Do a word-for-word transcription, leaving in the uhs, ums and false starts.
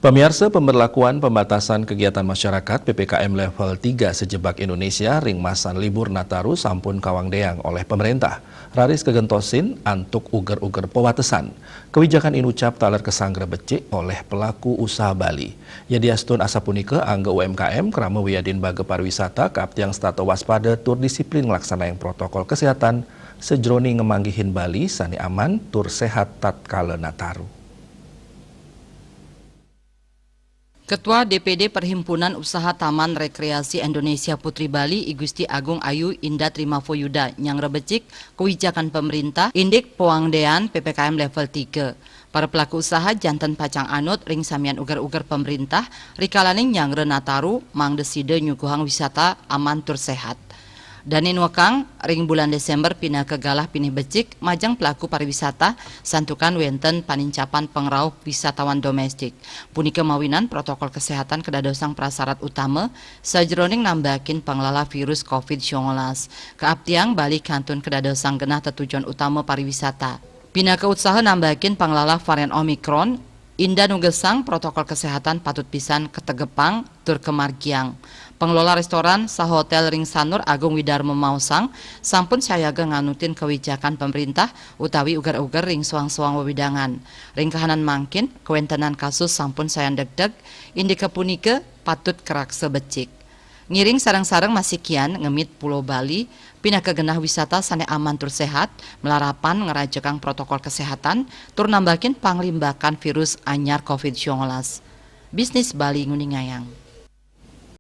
Pamiarsa, pemberlakuan pembatasan kegiatan masyarakat P P K M level tiga sajebag Indonesia ring masan libur Nataru sampun kawangdeang oleh pemerintah. Raris kagentosin antuk uger-uger pewatesan. Kawijakan inucap taler kasanggra becik oleh pelaku usaha Bali. Yadiastun asapunika, angga U M K M krama wiadin baga pariwisata kaaptiang setata waspada tur disiplin nglaksanaang protokol kesehatan sajroning ngamanggihin Bali sane aman tur sehat tatkala Nataru. Ketua D P D Perhimpunan Usaha Taman Rekreasi Indonesia Putri Bali, I Gusti Agung Ayu Indah Trimavoyuda, nyanggra becik kawijakan pemerintah indik pawangdean P P K M level tiga. Para pelaku usaha janten pacang anut ring samian uger-uger pemerintah rikalaning nyanggra Nataru mangda sida nyuguhang wisata aman tur sehat. Dane nuekang, ring bulan Desember pinaka galah pinih becik majeng pelaku pariwisata santukan wenten panincapan pangrauh wisatawan domestik. Punika mawinan protokol kesehatan kadadosang prasarat utama sajroning nambakin panglalah virus covid sembilan belas. Kaaptiang Bali kantun kadadosang genah tetujon utama pariwisata. Pinaka usaha nambakin panglalah varian Omicron, Indah nugesang protokol kesehatan patut pisan kategepang tur kamargiang. Pengelola restoran saha hotel ring Sanur, Agung Widarma, maosang sampun sayaga nganutin kawijakan pemerintah utawi uger-uger ring soang-soang wewidangan. Ring kahanan mangkin, kawentenan kasus sampun sayan degdeg, indika punika patut karaksa becik. Ngiring sareng-sareng masikian ngemit Pulo Bali pinaka genah wisata sane aman tur sehat, malarapan ngrajekang protokol kesehatan tur nambakin panglimbakan virus anyar covid sembilan belas. Bisnis Bali nguningayang.